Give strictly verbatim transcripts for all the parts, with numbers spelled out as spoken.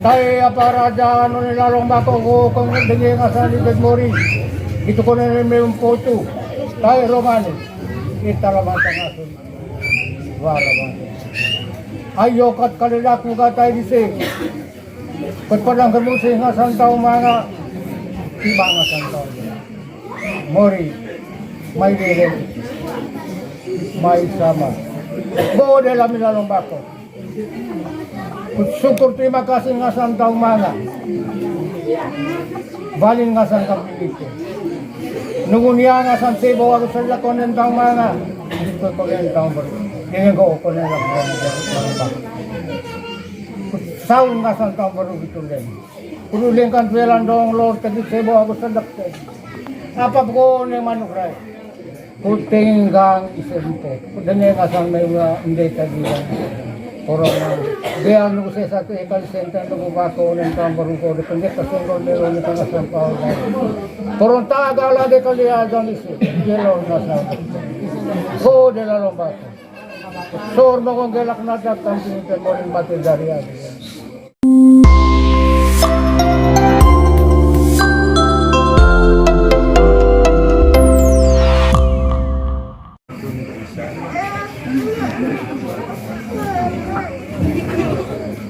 Ai apa raja none lalong bako go kong denge ngasan di bed mori. Itu kone ne meum potu. Tai romani. Ita lamatan ngasun. Wala bang. Ayo kat kali laku katai di se. Kat padang kemusi ngasan tau manga. Tiba ngasan tau. Mori. Mai dere. Mai sama. Bo de lami lalong bako. Syukur terima kasih ngasan tau manga. Balin ngasan kapilite. Nungun ya ngasan sebo aku selak konen tau manga. Itu konen tau baru. Ini kok konen aku. Saun ngasan tau baru gitu den. Kudu lengkan tuelan dong lor tadi sebo aku selak. Apa pokoknya manuk rai. Kutenggang isente. Kudene ngasang mewa ende tadi kan. Corona. Dia nunggu saya satu ekal senten nunggu bako nentang baru kau dependek kasih kau delo nentang asam pau. Corona tak agak lah dia kali aja isi. Dia lo ngasang. Kau dia lalu bako. Sor mau gelak nadak kan sini temorin batu dari aja.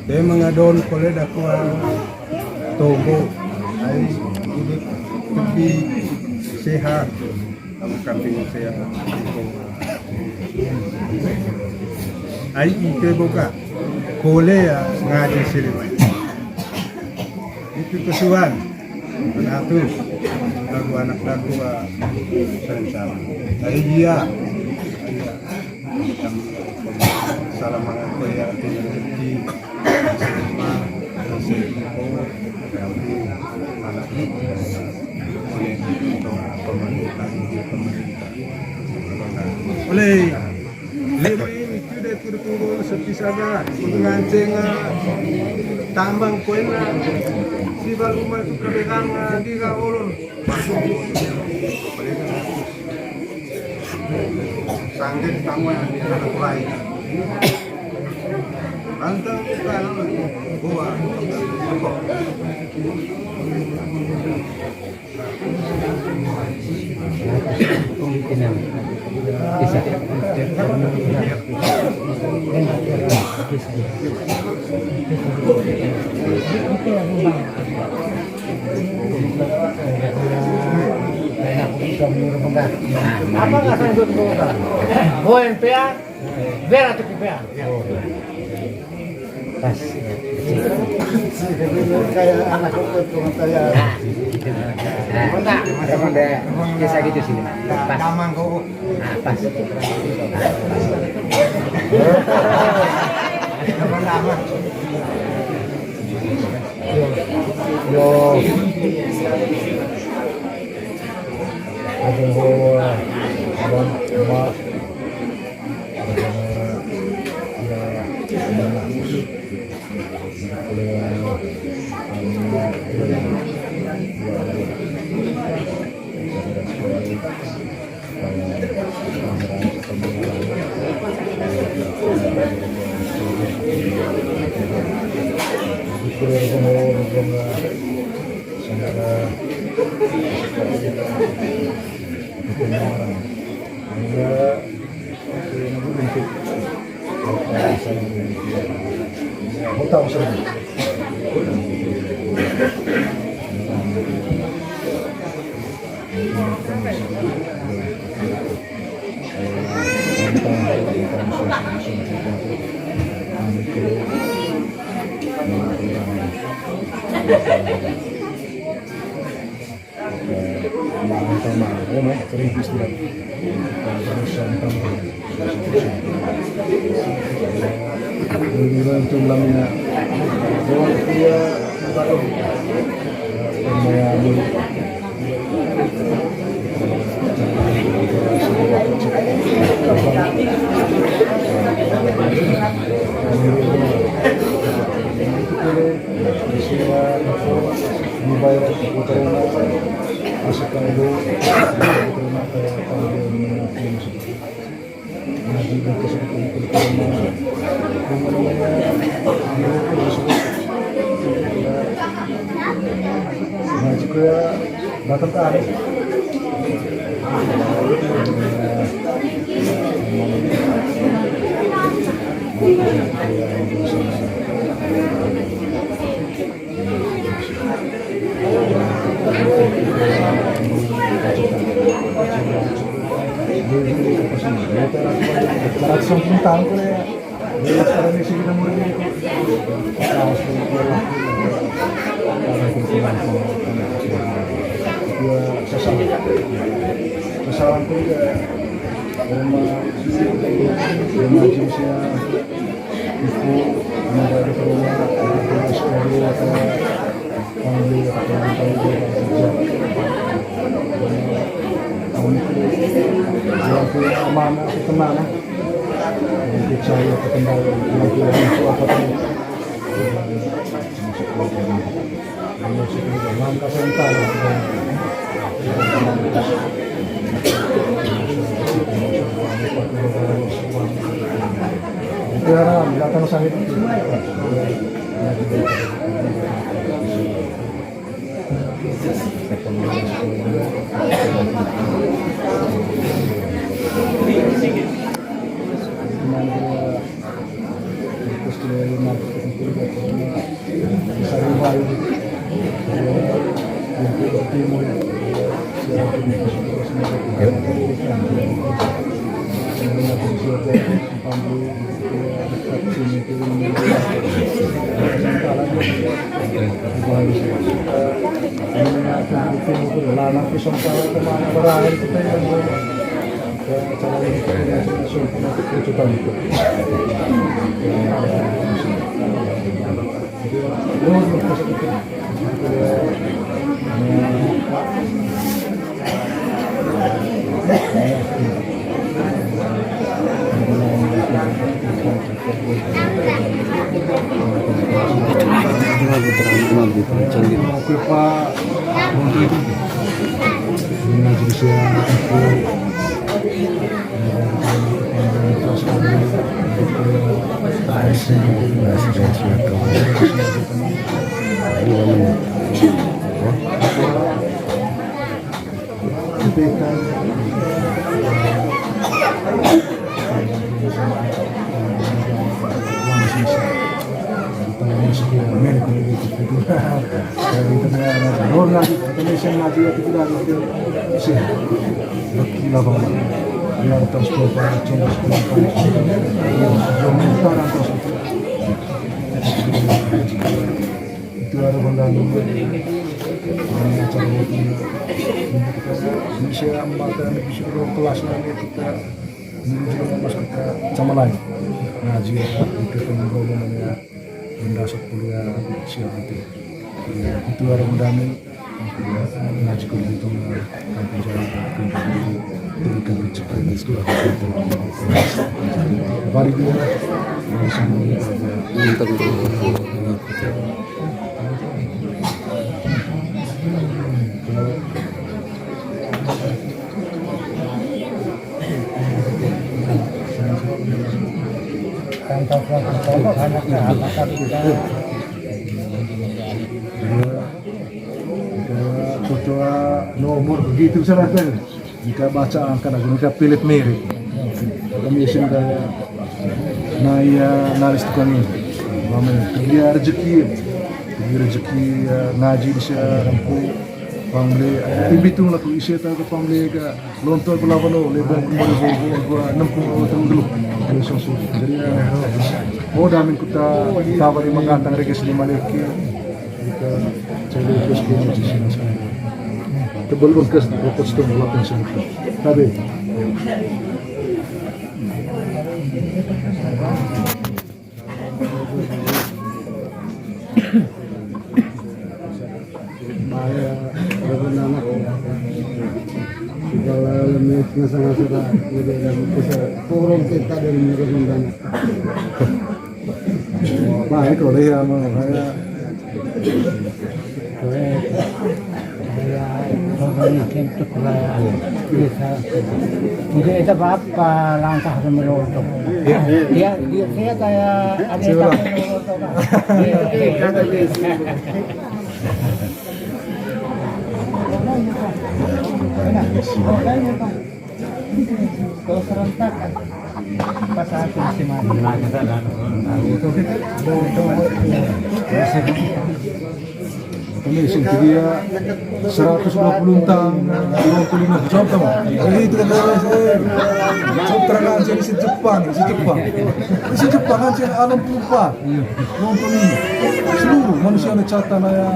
Te manga don kole dakua tombo ai hidup tepi sehat. Kamu kambing saya. Ai ite boka kole ya ngaji siri. Itu kesuan. Anak tu lagu anak lagu ah, sayang sama. Ai iya. Salam mangan ko ya tinggal rezeki. Sama saya ko. Anak ni oleh pemerintah, pemerintah. Oleh lima ini sudah kudu tunggu sepi saja. Kudu nganceng, ah, tambang koin, ah. Si baru rumah itu kebekan, ah, di ka ulun. Sanggen tamu yang di anak lain. Anteng bukan buah. Apa nggak sanggup? Boen pea, berat tuh pea. Pas. Kayak anak kecil tuh kayak. Nah, gitu. Nah, emang dah, emang dah. Biasa gitu sih. Pas. Nah, pas. Yo. Aduh, abang, emak. Datang ke hari. Ratusan tahun ko ya. Sasaran ko ya. Roma, roma jimsia. Iku, roma dari roma, roma sekali, atau Tahun itu, aku aman, aku tenang, aku percaya, aku kenal, aku apa tuh. Itu orang datang sakit. Itu ada kondangan. Ini acara rutin. Ini saya mata ini bisa kelas nanti kita ini juga masuk ke sama lain. Nah, jika kita tunggu namanya benda sepuluh ya siap itu. Ya, itu ada kondangan. Nah, jika itu kampung jalan, kampung jalan, kampung jalan. Bari dia. Mantap itu. Ketua nomor begitu salah kan. Jika baca angka lagu ini, jika pelet merek. Kami yasin kayak naya nalis tukang ini. Mama, dia rezeki. Dia rezeki, ya, ngaji di sana, rampu, pamle. Timbi tu laku isi tahu ke pamle ke lontor ke lawan lo, lebong ke mori bobo, gua nempung lo tenggelup. Jadi, ya, oh, damin kuta, tawari menggantang rezeki lima leki. Kita cari terus ke sini. Tebel bengkas, rokok setengah lapan sejuta. Tapi, Baik, kalau ya, mau saya. Mungkin itu bab langkah ke Meloto. Dia, dia, dia kayak ada. Siapa? Meloto, Pak. Iya, iya. Ini sing dia seratus dua puluh tang, dua puluh lima jam tang. Jadi itu kan, eh, jam terangan sini si Jepang, si Jepang. Si Jepang kan sini alam puluh empat. Nonton ini. Seluruh manusia ada catatan ya.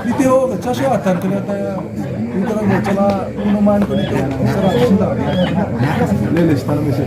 Di Teo ada catatan kelihatan ya. Itu kan cuma minuman itu. Seratus tang. Lele, sekarang bisa.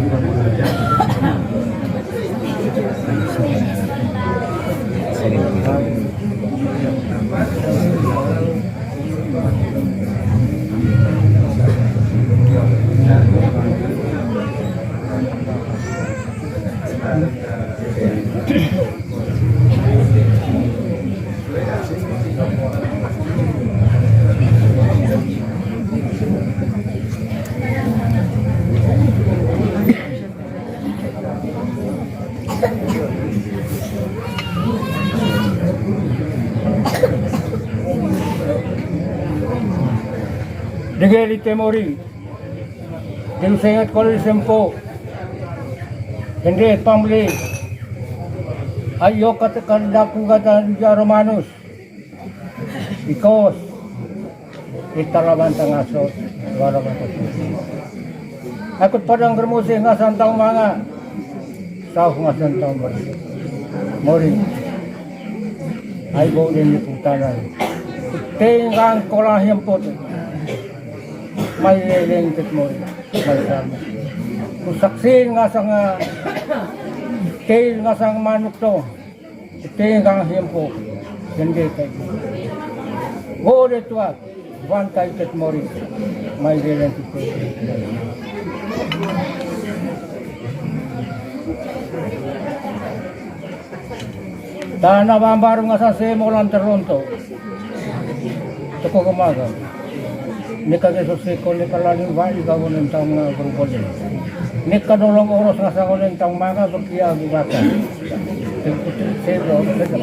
Dege lite mori, delu sengat kole sempo, dende pamle, ayo katakan daku kata jaro manus. Because ita laban tangah sot, wala mata sot. Akut padang germusi ngasan tau manga. Sauh ngasan tau mori. Mori. Ai bo den di putaran. Tenggang kolah yang pot. Mai leleng tet mori. Mai sama. Kusaksin ngasang, ah, tel ngasang manuk to. Tenggang hempo, dende kai. Gode tuak, wan kai ket mori, mai lelen tiko. Tana bambaru ngasa se molan teronto. Toko kemaga. Neka geso seko, neka laling wai ka onen taung nga berubah. Neka dolong oros ngasa onen taung manga berkia gugatan. Seko, seko.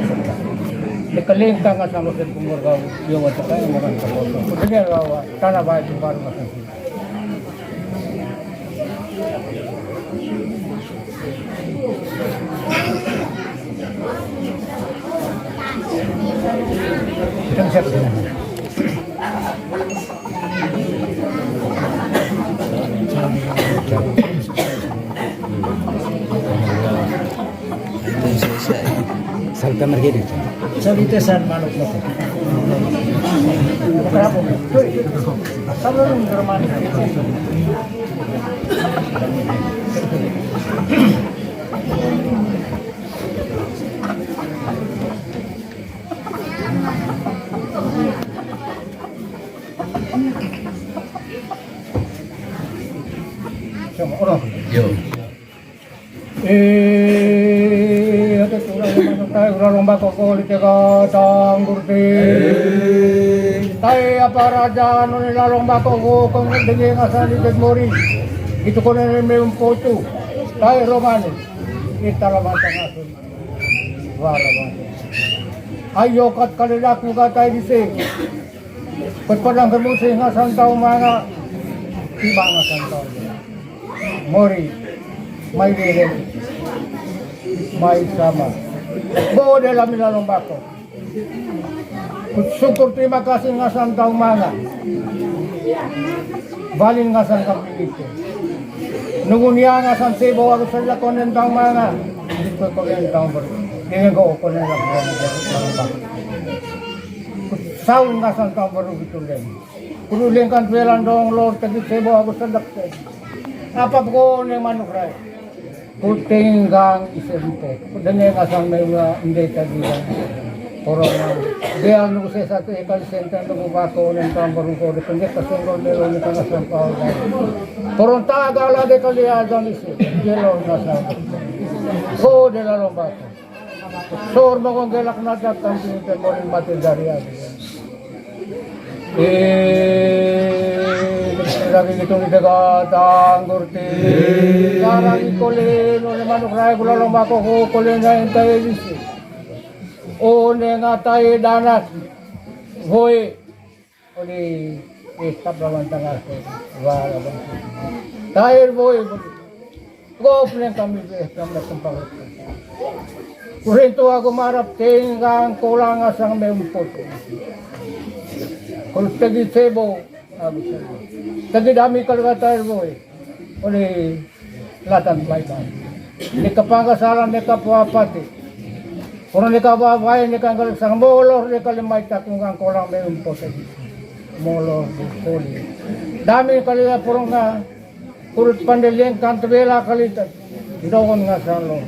Neka lengkang ngasa osen kumur kau, yo wata kai makan kaposo. Kudanya lawa, tana baik baru ngasa. Salta mergede. Salita san manuk mata. Kenapa? Sabar, Herman. Yo. Eh, ada kurang masuk tai, kurang lomba koko, di tega tanggurti. Tai apa raja, noni lalong bako, kong dengi ngasa di tet mori. Itu konen mempotu. Tai romani. Ita lomba tangasun. Wala batu. Ayo kat kali laku katai dise. Pet padang kemusi ngasan tau manga. Tiba ngasan tau. Mori. Mai dede. Mai sama. Bo de lami lalong bako. Syukur terima kasih ngasan tau manga. Balin ngasan kapilite. Nungun ya ngasan sebo harus saja konen tau manga. Iko konen tau ber. Ini ko konen tau ber. Saun ngasan tau ber gitu den. Kudu lengkan tuelan dong lor tadi sebo harus sedek. Apa konen manuk rai. Kutenggang isente. Kudene ngasang mewa ende tadi ya. Corona. Dia nu sesa te kali senten nu bako nen tambah ruko de pendek kasengol melo ne tengah sampah. Koron tagala de kali aja misi. Jelo ngasang. Ko de la lomba. Sor mokong gelak najak tamping te moring mati dari aja. Eh, lagi gitu di dekat tanggurti. Sekarang ikole, none manuk rai kula lomba koko, kole na enta elisi. One ngatai danas. Woi. Di, eh, tap lawan tangah, wah, lawan. Tair boy, gop neng kami, eh, kami tempat. Kurintu aku marap tenggang kolang asang mempot. Kalau tegi sebo, aku sebo. Tegi dami kalau kata boy. Oleh Latan baiban. Neka pangga saran, neka pua pati. Orang neka babai, neka nggalak sang molor, neka lemai takung kang kolang me umpot. Molor, bukuli. Dami kali ya porong na. Kurut pande lengkan tebela kali ta. Dongon ngasang lo.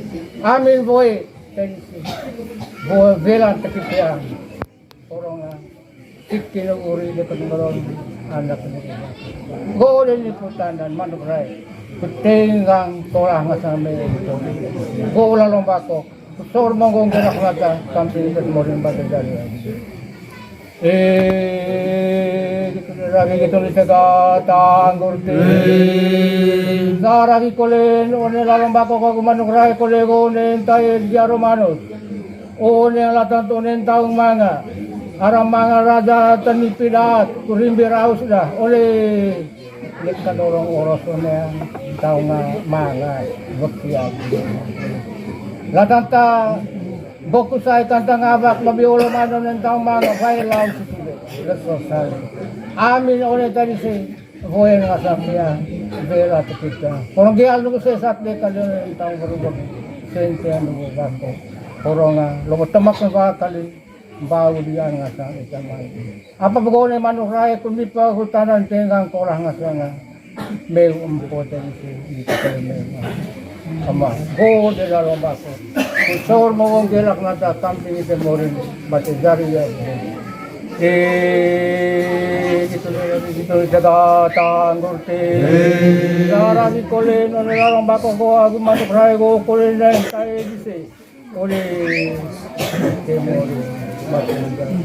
Amin boy. Boy bela tekipian. Orang, ah, sikil uri de kedengeron anak ni. Go de ni putan dan manuk rai. Kutenggang kolah ngasame. Go ulah lomba ko. Kusor monggong gerak ngata, sampai ikut morin batu jari. Eh, gitu lagi gitu ni tega tanggur ti. Saragi kolen, one lalomba ko kagu manuk rai kole go ne entai diaro manus. One latan tu one taung manga. Aram manga raja teni pidat, kurimbi raus dah. Oleh, lek kadorong oros one taung manga, bekian. Latan ta, boku sai kantang abak, mabi olo mano one taung manga, bai laus itu. Leso sai. Amin one tadi si. Voen ngasang ya, bela tepika. Korong gial nunggu sesat de kali tau berubah. Sente nunggu bako. Koronga, lobo temak nunggu kali. Bau dia ngasang ikan mai. Apa begone manuk rai kun dipa hutanan tenggang kolah ngasanga. Meu empo tadi si, di kali meu. Ama, go de lalo bako. Kusor mawang gelak nata kambing ite morin, bate jari ya. Eh, gitu, gitu, jaga tanggur te. Jara di kole, none larang bako go, agu manuk rai go, kole nai, tae dise. Kole, te morin, bate jari.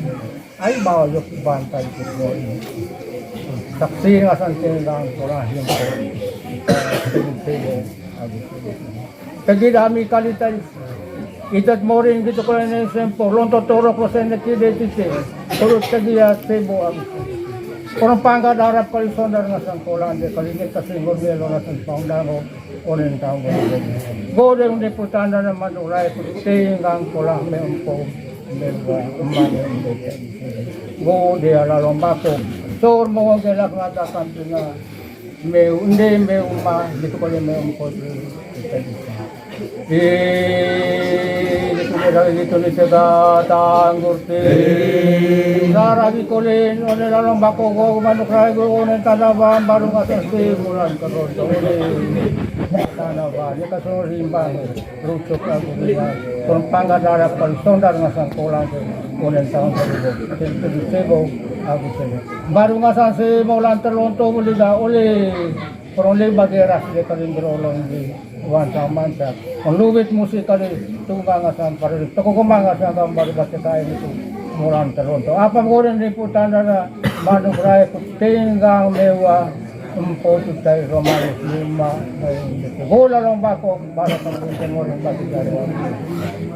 Ai bawa yok bantai ke morin. Saksi ngasan tenggang, kolah yang ko. Tenggang, agu. Tegi dami kali tai. Itat morin gitu kole ne sempo. Lonto torok lo sene kide tite. Turut tegi ya sebo agu. Orang pangga darap kali sondar ngasang kolah de kali ne kasih ngorbe lo ngasang paundango. Onen tahu ngorbe. Godeng de putanda na manuk rai tenggang kolah me empo. Mbe wa emane mbe. Go de ala lombako. Sor mo gelak ngatakan tuna. Meu, nde meu ma, gitu kole meu mkot. Eh, gitu kole, gitu ni tega tanggur te. Saragi kole, one lalong bako go, manuk rai go, one tanaban, baru ngasas te, bulan terus, one tanaban, ya kasih rimbang. Rucuk aku dia. Kon pangga darap kali sondar ngasang kolang ke. Konen tahun seribu. Tentu di sebo aku sebo. Baru ngasang se mau lantar lonto boleh dah oleh. Korong le bageras de kali berolong di wanta manca. Kon luwit musik kali tunggang ngasang pada di toko kemang ngasang gambar baca kain itu. Mau lantar lonto. Apa goreng liputan dana manuk rai ku tenggang mewah. Empo tutai romalis lima, eh, bola lomba ko, bara kampung Timur lomba tiga lima.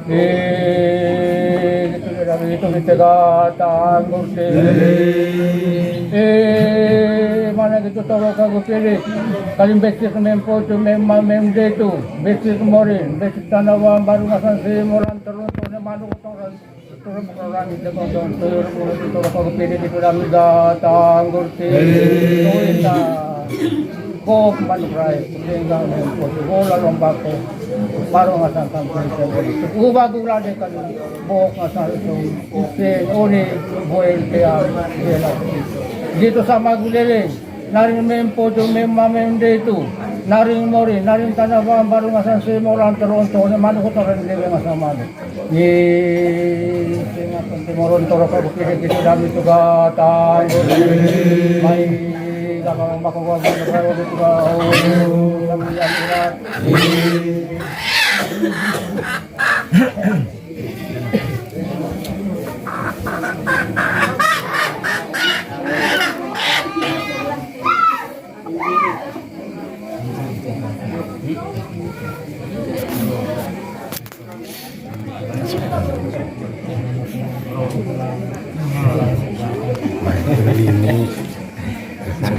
Eh, gitu, gitu, gitu, gitu, gata, anggur, teh. Eh, mana gitu, toro kagu pilih. Kalim becik mempo tu, memang mem de tu. Becik morin, becik tanawan, baru ngasan si moran teruntuk, ne manuk orang. Turun ke orang itu, kosong, turun ke orang itu, kalau pede gitu, dan juga tanggur ti, tuin ta, kok manuk rai, tinggal main foto bola lomba ko, baru ngasang kampung itu, ubah gula deh kan, bok ngasang itu, si, oni, boel, tea, dia lah. Gitu sama gulele. Naring mempo tu mema mende tu. Naring mori, naring tanaban baru ngasan si moran teronto ne manuk kotoran dewe ngasan manuk. Ni singa penting moron toro ka bukit gitu dami tu gatan. Mai gama mako gua gua gua gitu gua. Oh, yang yang berat.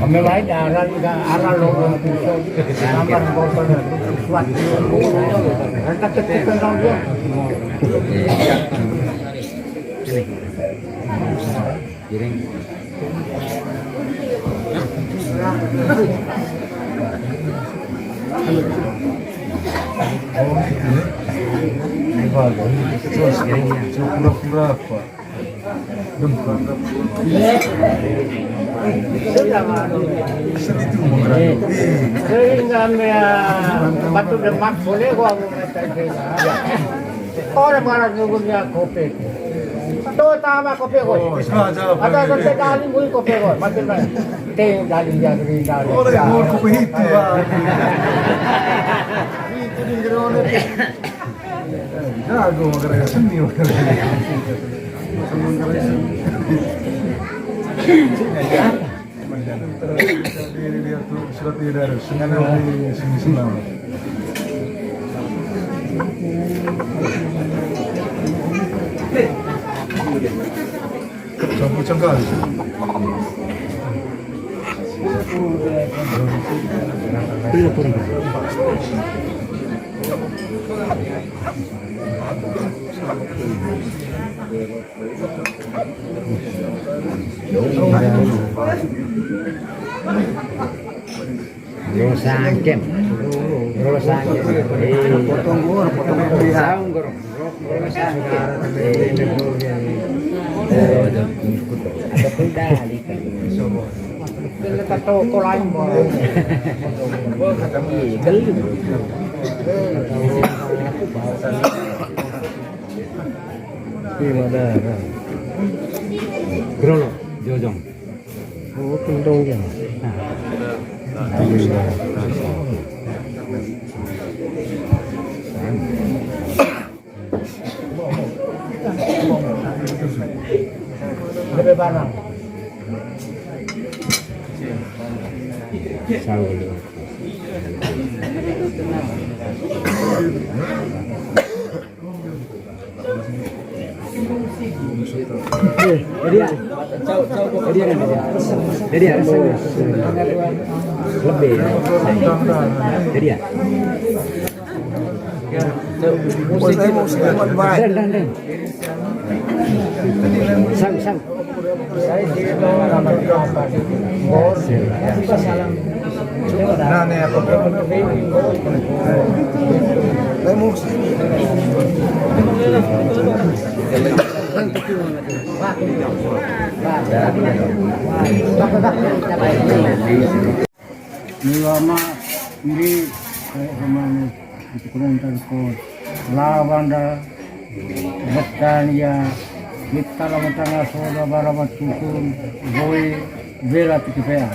Mulai dalan ga arah lorong kusuk, gambar botol suat. Rentak ketik kenal dia. Piring. Terus piringnya. Pura-pura apa? Sering kami, ya, batu demak boleh gua mau minta. Orang marah nunggunya kopi. Tuh, tambah kopi, gua. Oh, saja, ada Pak. Sampai dali, gua kopi, gua. Makin banyak. Ting, dali, ya, dali, dali. Oh, ya, kopi itu, Pak. Itu di Gerone. Jago makan raya seni, makan raya seni. Makan raya seni. Dia, dia tuh surat edaran, sengaja di sini senang. Campur cangkal. Bro Sangkem. Bro Sangkem. Eh. Potong gor, potong gor. Saung gor. Bro Sangkem. Eh. Oh, ada. Ada pun dali kan. Kita toko lain, Bro. Iya, geli. Iya, ada. Gerolo, jojong. Oh, kendong ya. Nah. Lebih barang. Saul. Eh, jadi ya. Jadi ya, jadi ya. Jadi ya, rasanya. Lebih. Jadi ya. Musik, musik, dan, dan, dan. Sang, sang. Nah, nih, apa? Emosi. Ni wama, ndi, kayak kemana? Itu kurang terkot. Lawanda, Betania, kita lawan tangga soda barabat susun, boy, bela tiki pea.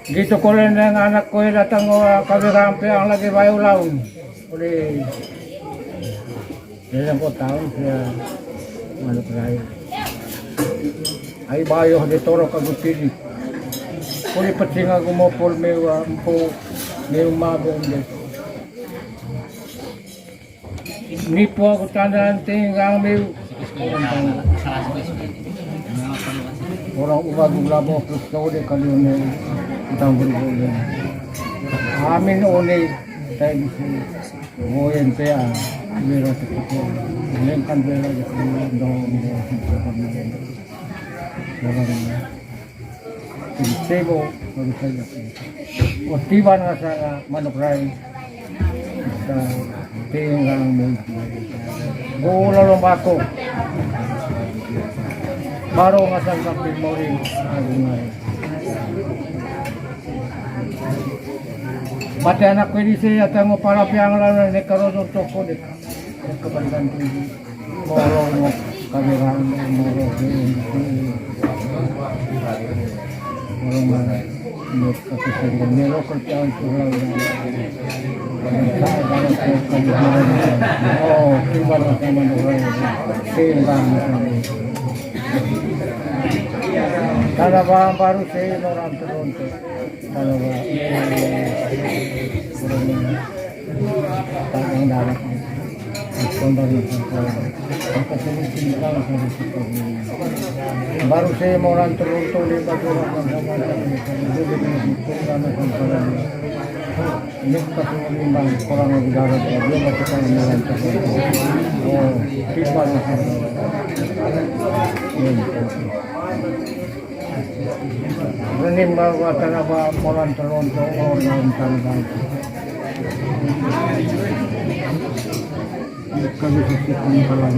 Gitu, kolen yang anak koe datang, oh, kami rampe yang lagi bayu laun. Oleh. Dalam kota, ya, manuk rai. Ai bayo de toro ka gutiri. Kuli pecing aku mopol mewa, empo, mewa mabong de. Nipu aku tandaan tinggal meu. Orang umat gula bokis kau de kali ini. Utang berguna. Amin, one, tai di sini. Moyen pea, bela sekitar, lengkan bela di sini, dong, dong, dong. Sebo, baru saja. Oh, tiba rasa manuk rai. Kita tinggal mungkin. Gula lombako. Baru ngasal sapi moring. Mate anakku di sini, atau mau para piang lalu, nek karo toko deh. Kebanyakan tinggi. Moro, moro, kaberan, moro, moro, moro, moro, moro, kerja itu, oh, tiba sama orang, timbang. Kalau bahan baru sih, orang teruntuk. Kalau bahan, orang darat. Baru saya mau lantur untuk di batu. Ini pas menimbang kurang lebih darat ya, dia masih kan mau lantur. Oh, pipa. Ini bawa tanah, bawa kolam terontok, oh, dalam tanah. Kami sisi pangkalan.